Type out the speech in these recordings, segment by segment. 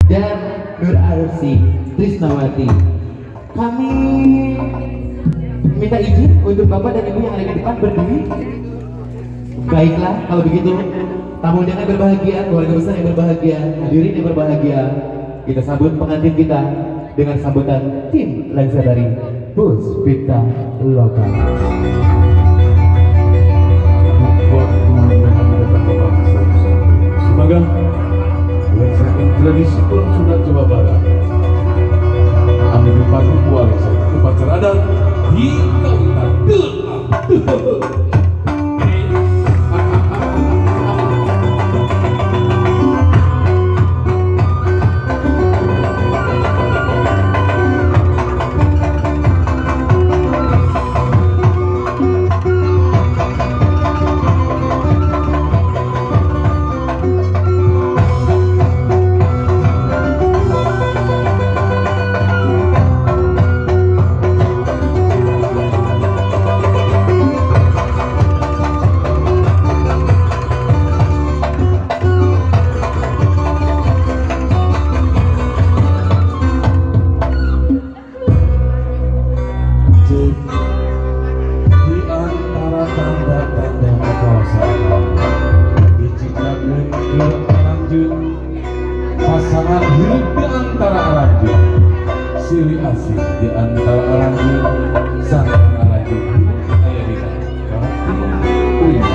Dan Nur Arsi Trisnawati. Kami minta izin untuk Bapak dan Ibu yang ada di depan berdiri. Baiklah, kalau begitu tamu undangan berbahagia, keluarga besar yang berbahagia, hadirin yang berbahagia, kita sambut pengantin kita dengan sambutan tim Lengser dari Puspita Loka. Semoga melaksanakan tradisi Pulang Sunda Jawa Barat. Anu dipadu ku upacara adat di kawitan. Di antara tanda-tanda kekuasaan diciptakan ke aranjeun, pasangan hidup di antara aranjeun, silih asih di antara aranjeun, sangkan aranjeun hidup aya dina katrima.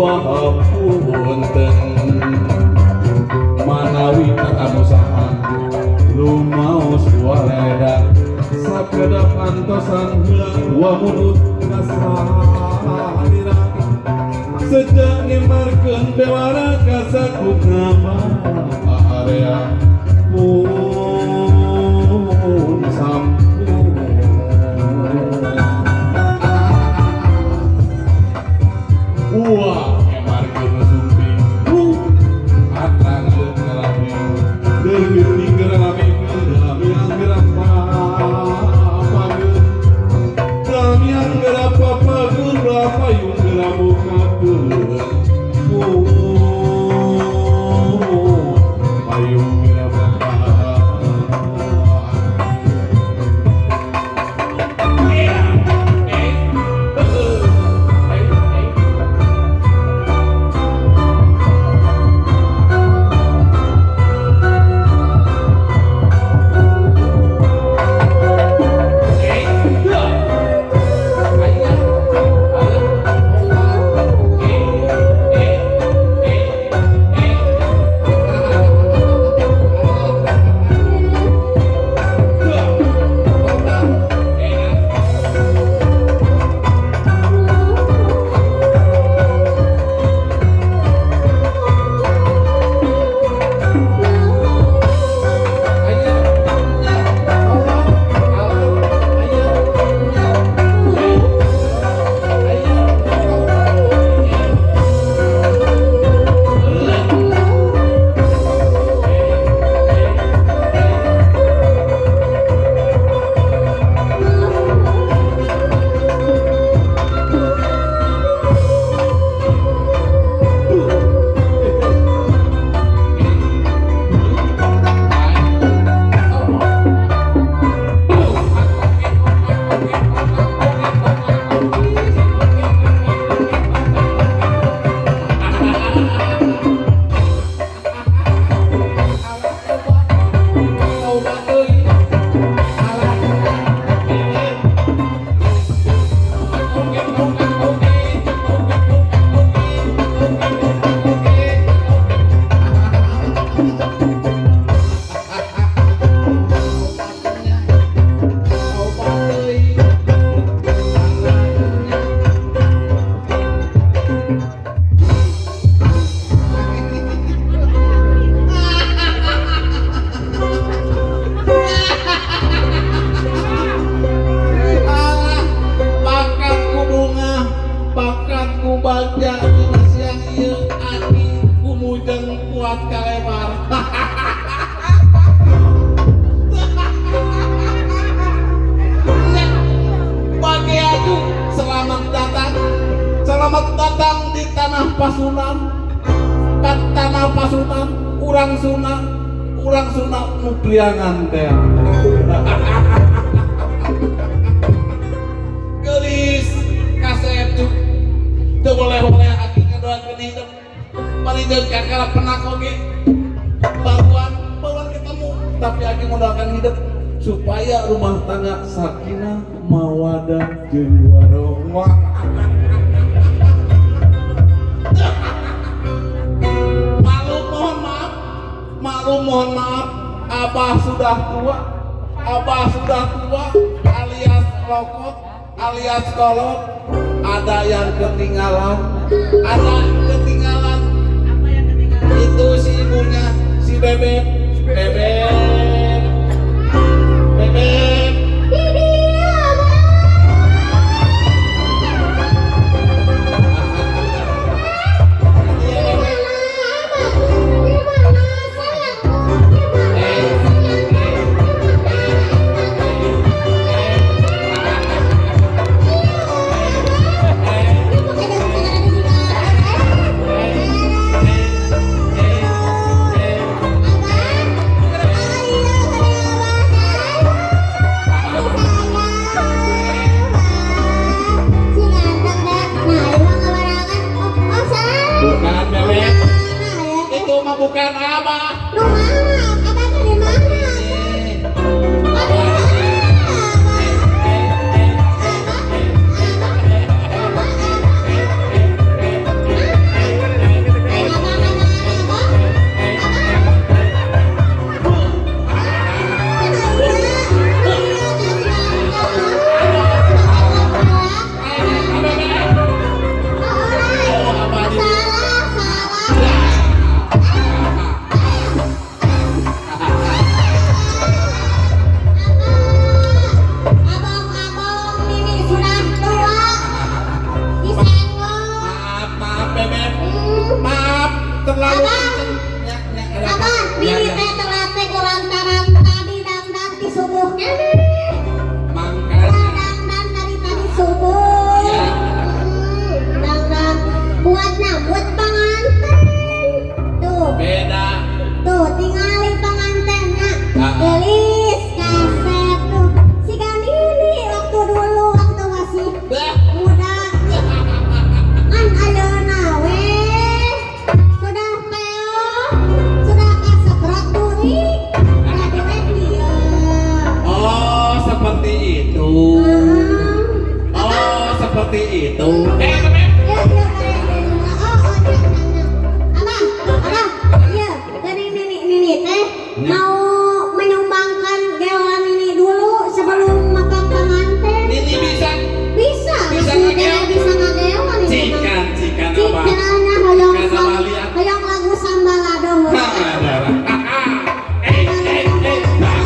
Wahapunten manawi katamusahan lumaos waleda sakedap antosan heula wa munut kasalira sejak ngemarkeun bewara kasakupna area pun sampun. Wah, emarkeun sumping atrangkeun ngalami deurgeuting ngalami lami angger papageun lami angger papageun payung geura bukakeun payung geura bukakeun. Pasundan, kan tanah Pasundan, urang Sunda, urang Sunda nu priangan teh. Geulis kasep tuh. Teu boleh-boleh aki ngadoakeun hidup. Paling deun kakara penak oge. Baruan baruan ketemu, tapi aki mendoakan hidup supaya rumah tangga sakinah, mawadah, jeung warohmah. Malu mohon maaf, malu mohon maaf, abah sudah tua, abah sudah tua, alias rokok, alias kolot, ada yang ketinggalan, ada ketinggalan. Itu si ibunya, si bebek, bebek, bebek. Iya, bebek. Bukan bebek, itu mah bukan abah. Abang-abang ini sudah tua disenggol. Maaf, maaf bebek, maaf terlalu kenceng. Ya, ya, ada apa? Abah, Ya, nini ya. teh telat teh kulantaran tadi dangdan ti subuh keneh. Makanya. Dangdan dari tadi subuh. Ya. Dangdan buat nyambut pengantin. Tuh, Beda. tuh tingali pengantinnya. Ah. Gelis kasep tuh. Siga nini waktu dulu waktu masih Bah. muda. Ngan ayeuna we sudah peok, sudah kasebrot duri, jadi we kieu. Oh, seperti itu. Heeh. Oh, seperti itu. Eh, bebek. Ya, ya, ya, ya. Oh, oh, ya, ya, ya. Abah, abah, iya, tadi nini, nini teh mau menyumbangkan geolan ini dulu sebelum makan pengantin. Nini bisa. Bisa, Bisa masih ngageol. kena bisa ngageol ini. Cikan, cikan apa? Cikannya hoyong Cikan sam, apa lihat? hoyong lagu sambalado. Nah, ada. Eh, eh, eh. Nah.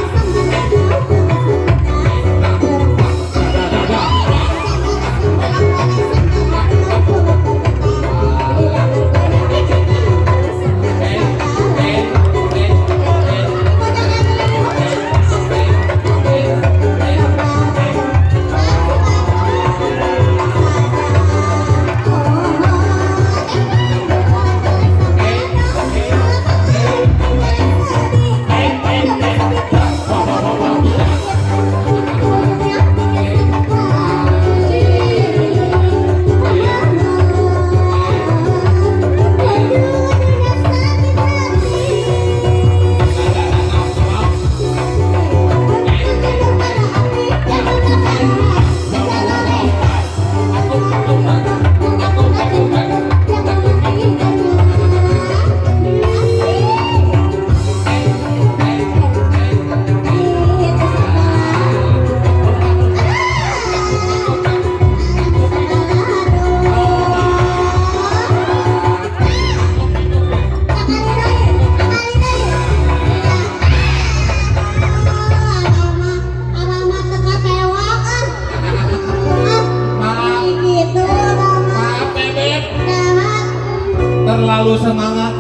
Maaf. Gitu. Maaf, bebek. Terlalu semangat.